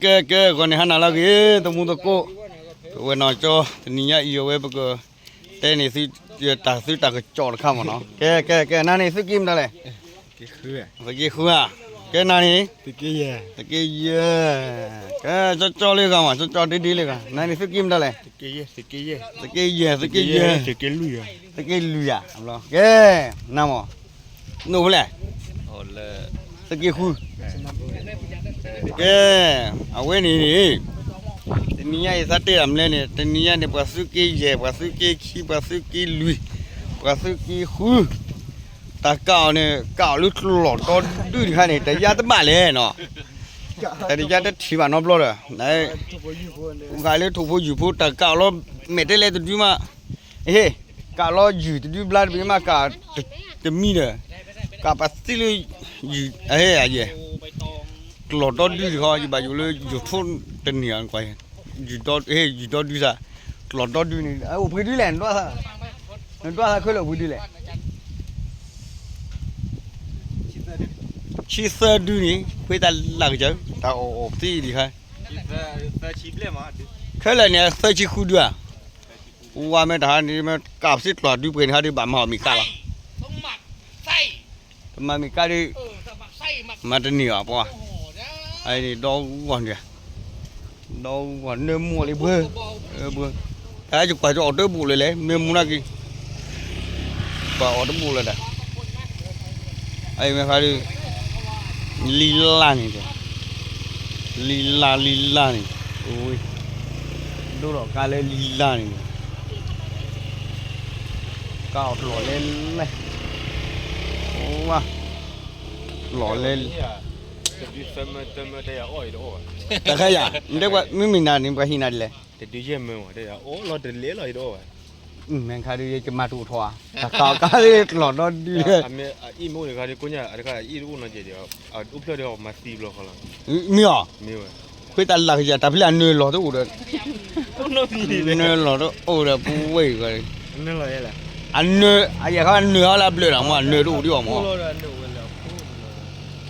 ကဲ ကဲ ဂီၤန့ၣ်ဟါနၤလၢအဂ့ၤ သမူသကိး, ပဝဲနီၢ်ကၠီ တနံၤညါအံၤအဝဲပက တဲန့ၢ်သု တၢ်သုတၢ်ကစီၣ်တခါမ့ၢ်နီၤ. ကဲ ကဲ ကဲ နၤန့ၣ် သုးက့မတၤလဲၣ်. သုးက့ဃုဧါ. ကဲ နၤန့ၣ် သုးက့ယဲၢ်. ကဲ ကၠီကၠီလၢဂၤမး ကၠီကၠီဒ့ဒ့လၢဂၤ, နၤန့ၣ် သုးက့မတၤလဲၣ်. သုးက့ယဲၢ် သုးက့ယဲၢ် သုးက့လွံၢ်ဧါ. ကဲ နၤမး နအိၣ်ဖဲလဲၣ်. သုးက့ဃု. ကဲ အဝဲန့ၣ်န့ၣ် တနံၤညါအံၤသးတဲတၢ်မနုၤလဲၣ်န့ၣ် တနံၤညါန့ၣ် ပှၤသုးက့ယဲၢ် ပှၤသုးက့ခံ ပှၤသုးက့လွံၢ် ပှၤသုးက့ဃု တၢ်ကးအီၤန့ၣ် ကးအီၤလၢကျီၢ်ဒီဒုတခါန့ၣ် တယါတဘၣ်လဲၣ်နီၤ. တၢ်တယါတထံၣ်ဘၣ်နီတဘျီဒီး ဂၤလၢထိၣ်ဖိယူၢ်ဖိ တၢ်ကးအီၤလီၤ မဲာ်တဲလဲၤတဒုမး ဟ့ၣ် ကးလီၤယုၢ်တဒုဘျါတဘ့ၣ်မး ကးတမံဒီး ကးပသံလၢယုၢ် အဟဲယဲၢ် ကျီၢ်ဒီဒုတခီ ယဘၣ်ယိၣ်လၢယိၣ်ထိတန့ၢ်အီၤ ယုၢ်ဒီဒုစ့ၢ် ကျီၢ်ဒီဒုန့ၣ် အိၣ်ပှဲၤဒုလဲၣ် နဒွးသး နဒွးသးခဲလၢာ်အိၣ်ပှဲၤဒုလဲၣ်. ဆံသၢဒုန့ၣ် ဖဲတၢ်လၢကစၢၢ် တၢ်အီၣ်အီၣ်သ့ဒံးခါ ခဲလၢာ်န့ၣ် သၢဆံဃုဒုဧါ. ပဝါမ့ၢ်တဟါန့ၣ် မ့ၢ်ကးပသံကျီၢ်ဒုပှဲၤန့ၣ်ဟါဒုး ဘၣ်မၤအီၣ်မ့ၢ်ကါလီၤ. တမၤမ့ၢ်ကါဒုး မၤတန့ၢ်ဘၣ်ပှၤ အန့ၣ်ဒီဂီၢ်န့ၣ် ဒီဂီၢ်နၢမူလံဘှၢ ဘှၢ တၢ်ယကွၢ်ကီအီၣ်တဘူၣ်လၢၤလဲၣ် မ့ၢ်မူနာ်က့ၤ ကွၢ်အီၣ်တဘူၣ်လၢၤဒီး အအံၤမ့ၢ်ခါဒုး လံလၢ်န့ၣ် လံလၢ်လံလၢ်န့ၣ် ဒိၣ်ထီၣ်ကါလၢလံလၢ်န့ၣ် ကါအီၣ်လီၢ်လဲလဲၣ် ဝါ လီၢ်လဲ တၢ်ခါယၤ နတဲပှၤမ့မ့ၢ်နၤန့ၣ် ပှၤဟံးနၤဒ်လဲၣ် တဒုယဲၢ်မၢဝဲ တၢ်အိၣ်လီၤတလဲလီၤအံၤတအိၣ်ဝဲ မ့ၢ်ခါဒုးယကမၤတအိၣ်ထီၣ်ဧါ တၢ်ကါကါလၢကျီၢ်ဒီဒု အမ့ၢ်အအံၣ်မ့ၢ်အိၣ်န့ၣ်ခါဒုး ကိညၣ်အတခါအံၣ်တအိၣ်နီတစဲးဒီး အအိၣ်ဖျၢၣ်ဒီးမၤသံဘျီဃီလီၤ မ့ၢ်အီၤ မ့ၢ်ဝဲ ဖဲတၢ်လၢကယၤ တၢ်ဖဲလဲၣ်အနၢၤလီၤတအိၣ်ဒီး နၢၤလီၤတအိၣ်ဒီးပဝဲအံၤ အနၢၤ အယဲၢ်ခါနၢၤအီၤလၢအဘျၢၣ်ဒီးမ့ၢ်အနၢၤတအိၣ်ဒံးအီၤမ့ၢ် ဒိၣ်ထီၣ်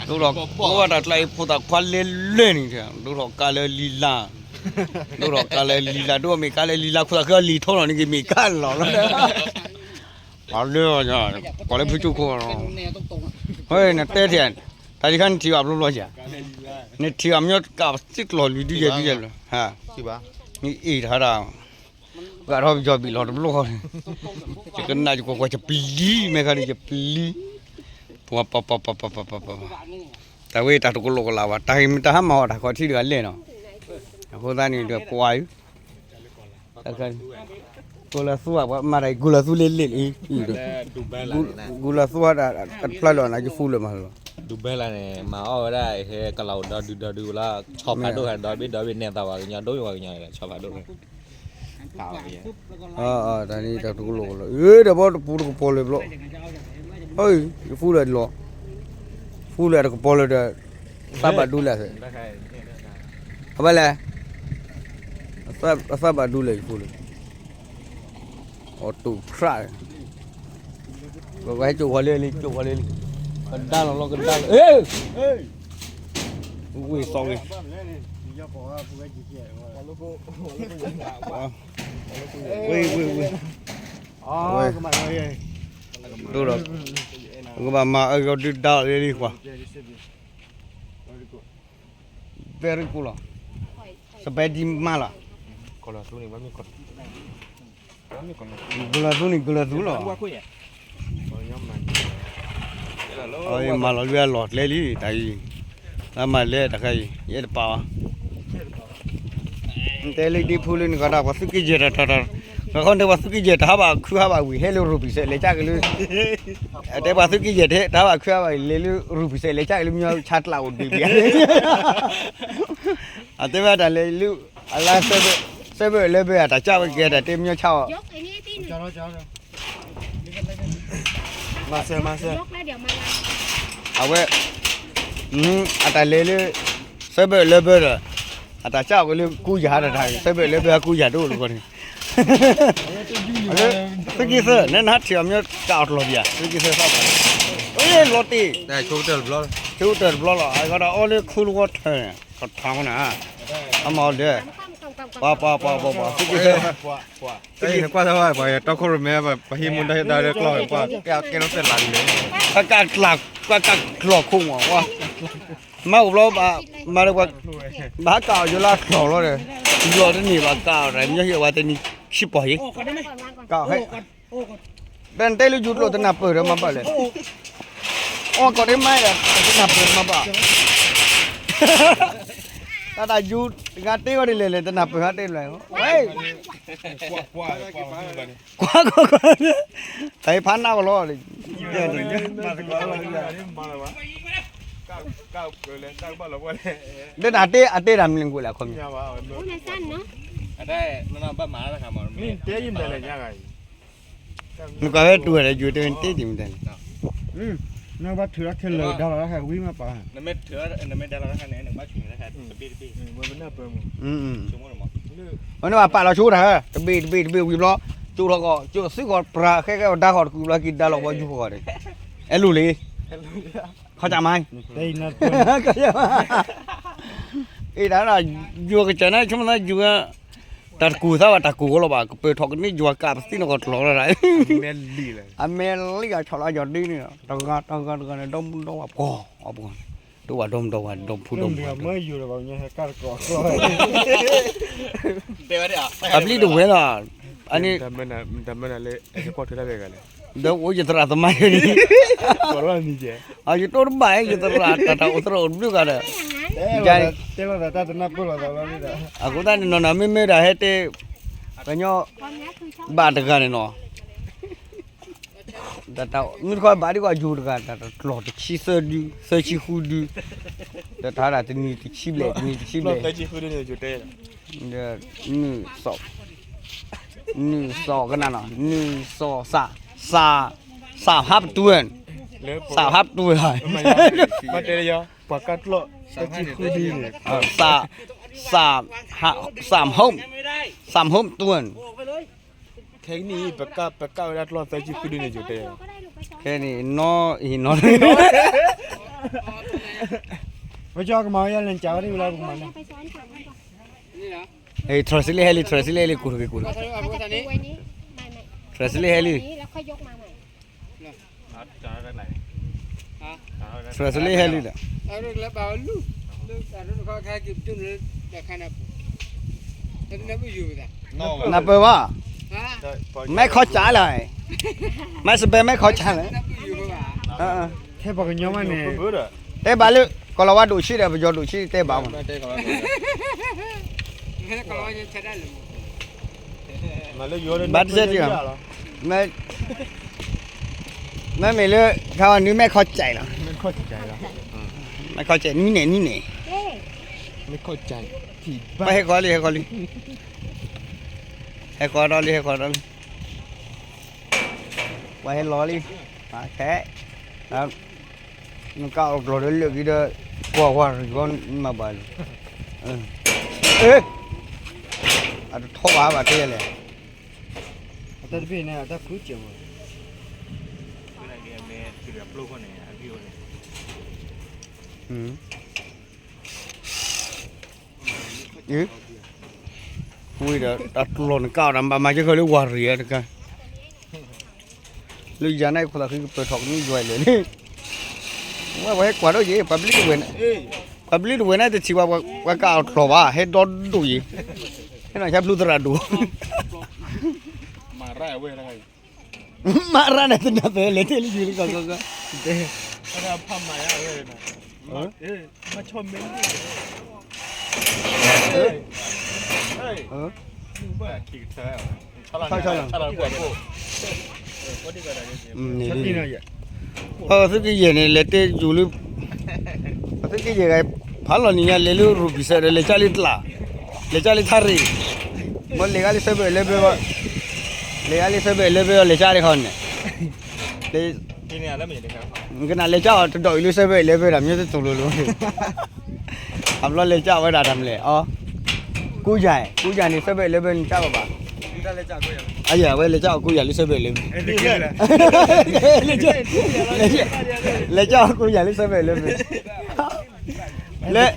ကိးဂၤတၢ်ကျါအံၤ ဖိသၣ်ခွါလဲလဲၣ်န့ၣ် ဒိၣ်ထီၣ်ကါလၢလံလၢ် ဒိၣ်ထီၣ်ကါလၢလံလၢ် ဒိၣ်မ့ၢ်ကါလၢလံလၢ် ခိၣ်သးဃၢလံာ်ထီၣ်လီၤန့ၣ် ကမ့ၢ်ကါလီၤလီၤ ပှၤလၢ ပှၤလၢဖုကၠိခိၣ် နတဲထံၣ် တၢ်တခါနထံၣ်ဘၣ်ဘျီဘျီယၤ နထံၣ်ဘၣ်မ့ၢ်ကးပသံကျီၢ်လွံၢ်ဒုယဲၢ်ဒုယဲၢ်လီၤ နအ့ၣ်တဟါဒၣ် ပှၤထီၣ်ပယီၤဘံၣ်လီၤတဘျီဃီ ယကနၣ်ယကွၢ်ကွၢ်ယပျံၤ မ့ၢ်ခါဒုးယပျံၤ ပှၤပှၤပှၤပှၤပှၤပှၤ တၢ်ဝဲတၢ်တကလိာ်ကလာ်ဘၣ် တၢ်ဟ့ၣ်မ့ၢ်တၢ်ဟါမၤအီၣ်တၢ်ခီထံတဂၤလဲၣ်နီၤ အဃိသတးန့ၣ်ဒီးကွၢ်အံၤ ကိလၢသူဘၣ် ပှၤမၤတၢ်အံၤ ကိလၢသူလ့လ့လံ ကိလၢသူတၢ် တဖျါလၢၤနၤ ယဖူလၢၤမးလီၤ ဒူဘဲလၢန့ၣ် မၤအီၣ်ဝဲဒၣ်ဟဲကလီၤဒီဒုဒီဒုလၢ ဆီဖးဒိၣ်ဟဲဒီဘ့ၣ်ဒီဘ့ၣ်နဲၣ်သးပှၤကညီ ဒိၣ်ယိၣ်ပှၤကညီန့ၣ်လီၤ ဆီဖးဒိၣ် တၢ်န့ၣ်တၢ်တကလိာ်လီၤ အၢ ဒီးဘီတပူၤတကပီၤလၢၤဘျီ ယဖူလၢၤလီၤ ဖူလၢၤတကပီၤလၢၤဒီး သးဘၣ်ဒူလဲၣ် အဝဲလဲၣ် အသးဘၣ်ဒူလဲၣ်ယဖူလၢၤ အီၣ်တူာ်ဖြး ပဟဲကၠိၣ်ဃီလၢလံ ကၠိၣ်ဃီလၢလံ ကဒါလီၤလီၤ ကဒါလီၤ ဝ့ၢ်သီဝ့ၢ် ဝ့ၢ်ဝ့ၢ်ဝ့ၢ် ဝဲ ဒိၣ်ဒီး ကဘၣ်မၤအၢကီၤဒုဒါလီၤလံကွၢ် very cool လီၤ စပဲဒံမးလီၤ ကလီၤသူန့ၣ် ကလီၤသူလီၤ အမၤလီၤလံအလီၢ်ကျဲလံ တၢ်အံၤ လၢမၤလဲၤတၢ်ခါအံၤ ယအဲၣ်တပာ်အီၤ နတဲလၢဒ့ဖူလၢနကဒါ ပှၤသုးက့ယဲၢ်တၢ်တၢ်တၢ် နခီတဲပှၤသုးက့ယဲၢ်တၢ်ဟးဘၣ်ခုဟးဘၣ်ဝံၤ ဟဲလၢရူပံၤစဲးလဲၤကၢ်က့ၤလၢ တဲပှၤသုးက့ယဲၢ်တၢ်ဟးဘၣ်ခုဟးဘၣ်ဝံၤ လဲၤလၢရူပံၤစဲးလဲၤကၢ်က့ၤလၢမညီဆါကျးအိၣ်ဒံးဘၣ် အတဲဝဲတၢ်လဲၤလၢ အလါ သၢဘ့ၣ်လၢဘ့ၣ် အတၢ်ကၢ်ဝဲကဲတၢ်တဲမညီဆါအီၤ အဝဲ အတၢ်လဲၤလၢ သၢဘ့ၣ်လၢဘ့ၣ်ဒီး အတၢ်ကၢ်ဝဲလၢကူယၤတၢ် သၢဘ့ၣ်လၢဘ့ၣ်ကူယၤတအိၣ်လၢၤဘၣ်န့ၣ် သုးက့သၢ နနဟးထံၣ်အီၤမ့ၢ်ကးအီၤတလီၤပံၤဧါ သုးက့သၢသးပှၢ် လီၤတံၢ် ဆိကတၢၢ်တဘျီလီၤ အဂၤဒီးအီၣ်လၢခူတဝီထၢန့ၣ် ကထါမနၤ အမၤအီၤဒီး, ပှၤပှၤပှၤပှၤပှၤ သုက့ၤ, သုက့ၤကွၢ်သးဘၣ် ပှၤတီခိၣ်ရိၣ်မဲ ပှၤဟံးမူဒါဟ့ၣ်ဒါလၢကျီၢ်ဝဲ ပှၤကဲထီၣ်သဲလးလံ, ပှၤကးကျီၢ်ခိၣ်မး, မ့ၢ်အိၣ်ဘျီ, မၤဒီးပှၤ, ဘၣ်ဟးကးအီၤယိလၢကျီၢ်လီၤဒီး, ယိတန့ၢ်ဘၣ်ကးအီၤဒီး မ့ၢ်ဟ့ၣ်ဝဲတနံၤဆံပီၤယံၤ, ကးအီၤ ပနတဲလၢယူၤကျိာ်တနၢ်ပၢၢ်ဒီးမၤဘၣ်လဲၣ်, အီၣ်ကီးဒ့မါဒီး တနၢ်ပၢၢ်မၤဘၣ်, တၢ်တၢ်ယူၤတဂၤတ့အီၤဒ်လဲၣ်လဲၣ် တနၢ်ပၢၢ်ဟးတ့လဲၣ်, ကွၢ်ကွၢ်ကွၢ်, တၢ်အံၤဖးနးကလီၤ, ဒီးတၢ်တ့အတ့တၢ်မနုၤကွၢ်လဲၣ် အခီပညီ, နကွၢ်ဝဲတူၢ်ဝဲဒီး ယူၤတဲဝဲတ့တ့မတၤန့ၣ်, နဘၣ်ထုးလီၤခဲလၢာ်ဒါလီၤတၢ်ခါဝံၤမးပာ်, အန့ၣ်ဘၣ်ပာ်လီၤဆိတၢ်, တဘ့ၣ်တဘ့ၣ်ဝံၤဘျီ, ကၠိထီၣ်ကီး ကၠိသုးကီးပြး ဃဲဃဲအီၤဒါဃီတကုဘျီ က့ၤဒါလီၤဝဲယူၤဃီဒီး, အဲၣ်လိၣ်လံ, ခီကမါ အ့ တၢ်ဒၣ် ယူၤကစၢ်န့ၣ် ဆိကမိၣ်သးယူၤ, တၢ်တကူၣ်သးဘၣ် တၢ်ကူၣ်ကလီၤဘၣ် ကပၢၤထီၣ်ကန့ၢ်ယွၤကးပသံနီၣ်ကီၢ်တလီၤလၢ်, အမဲာ်လံၣ်အဆီၣ်လီၤယီၤဒ်န့ၣ်လီၤ တဂၤတဂၤတဂၤန့ၣ် ဒီမုၢ်ဒီဝဲပှီၤအပှီၤ, ဒိဝဲဒီမုၢ်ဒီဝဲ ဒီဖုဒီမုၢ်, ပဘျံးတဝဲလီၤ, အန့ၣ်, ဒီးအိၣ်ယသရၣ်သမါယၤန့ၣ်, ယတိၢ်တဘၣ် ယသရၣ်တၢ်တၢ်အိၣ်သရၣ်အိၣ်တဘျုးဂၤဒီး, အဃိသတးန့ၣ်နီၢ်နီၢ်မ့မ့ၢ်ဒၣ်ဟဲတဲ, ပှၤညီ, ဘၣ်တဂၤန့ၣ်နီၤ, မုၢ်တခီဘၣ်ဒ်ကီးယူၤတဂၤ တၢ်တကျီၢ်တဆံသၢဒု သၢဆံဃုဒု, ဒီးတၢ်ဒၣ်တနံၤတဆံဘျဲၣ် တနံၤတဆံဘျဲၣ်, ဒီး, နုၢ်စီၣ်ကနၣ်နီၤ နုၢ်စီၣ်စး, စး, စးဟးပတူၢ်, စးဟးပတူၢ်, ပှၤကၢ်ကျီၢ်, စး, စး, စးမဟိၣ်, စးမဟိၣ်ပတူၢ် ခဲကနံၣ်အံၤ ပကၣ်ဝဲဒၣ်ကျီၢ်သၢဆံဃုဒုန့ၣ်ယိၤတဲ, ခဲန့ၣ်နီၢ်အံၤနီၢ်, ဝဲကမၤဝဲယလဲၤကဝဲဒ်ဝဲလၢပကမၤန့ၣ်, ထြၢၣ်စလ့ဟဲလံ ထြၢၣ်စလ့ဟဲလံ ကူၣ်တဂ့ၤကူၣ်တဂ့ၤ, ထြၢၣ်စလ့ဟဲလံ ထြၢၣ်စလ့ဟဲလံဒီး, နၢ်ပၢၢ်ဘၣ်, မဲခီစးလၢ, မဲစဘဲမဲခီစးလၢ, ထဲပှၤကညီမးန့ၣ်, တဲဘၣ်လၢ ကီၢ်လီၤဝါဒိၣ်ဆံဒီး ပယီၤဒိၣ်ဆံတဲဘၣ်မး, ဘၣ်တစဲးတံၢ်, မ့မ့ၢ်လၢ ခါအီၤနုမဲခီစးလီၤ, မဲခီစးနံၤန့ၣ်နံၤန့ၣ်, ပှၤဟဲဃီလံ ဟဲဃီလံ, ဟဲဃီဒီးလံ ဟဲဃီဒီးလံ, ပှၤဟဲလီၤလံ, ခဲ, နကအီၣ်ကျီၢ်ဒီးလၢာ်က့ၤဒီး, ကွၢ်ဝါရံၤဂီၢ်မၤဘၣ်လံ, အတထီၣ်ဘၣ်ဘၣ်တဲလဲၣ်, အတၢ်တဘ့ၣ်န့ၣ် အတၢ်ဖုစၢၤဝဲ, ဝံၤဒီး တၢ်ကျီၢ်နကၣ်အီၤဒီး ဘၣ်မၤကဲဃီလၢဝါရံၤတကါ, လၢယၤန့ၣ် ခိၣ်သးဃံကပၢၤထီၣ်ကန့ၢ်ယွၤလဲၣ်န့ၣ်, ဝဲပှၤဟဲကွၢ်ဒိၣ်ယဲ ပှၤဘျံးတဝဲန့ၣ်, ပှၤဘျံးတဝဲန့ၣ် တထံၣ်ဘၣ် ပှၤကၣ်အီၤကျီၢ်ဘၣ် ဟဲဒီဒိၣ်ယဲ, ဟဲနီၤဆါဖျိသရၣ်ဒိၣ် မၤရၣ်န့ၣ်တနၢ်ပၢၢ် လဲၤတ့ၢ်လၢယုၢ်လၢကီၢ်ကီၢ်ကီၢ်, သုကယဲၢ်န့ၣ် လဲၤတ့ၢ်ယိၤလၢ သုကယဲၢ်ဂၤ ဖးလီၤနံၤညါ လဲၤလၢရူဘံၣ်စဲးဒီး လဲၤကၠၢ်လၢတလး, လဲၤကၠၢ်လၢထါရံၣ်, မ့ၢ်လဲၤဂၤလၢ seven eleven ဘၣ်, လဲၤဂၤလၢ seven eleven လဲၤကၠၢ်လၢခီန့ၣ်, ကနၣ်လဲၤကၠၢ်အီၤတဒီးအံၤလၢ seven eleven ဒီး မ့ၢ်တတူၢ်လိာ်လိာ်, အဘျီလဲၤကၠၢ်ဝဲဒၣ်တၢ်မလဲၣ်, အီ, ကူးယၤ, ကူးယၤန့ၣ် seven eleven န့ၣ်ကၠၢ်ဘၣ်ဘၣ်, အယၤဝဲလဲၤကၠၢ်အီၤကူးယၤလၢ seven eleven, လဲၤကၠၢ်အီၤကူးယၤလၢ seven eleven, လၢ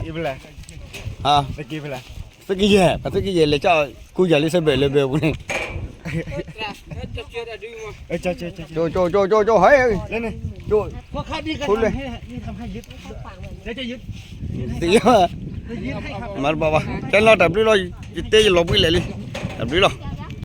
သုကယဲၢ် ပသုကယဲၢ်လဲၤကၠီ ကူယၤလံ စဲဘၢၣ်လၢဘၢၣ်ပူၤန့ၣ် ကၠီ ကၠီ ကၠီ ကၠီ ဟဲ ကၠီ လၢ မၤတဘၣ်ဘၣ် ကဲလီၤ တၢ်ဘျုးလီၤ ယတဲယလီၤဘှံးလဲၣ်လံ တၢ်ဘျုးလီၤ